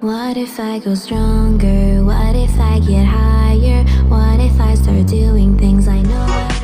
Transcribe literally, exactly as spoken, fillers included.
What if I go stronger? What if I get higher? What if I start doing things I know I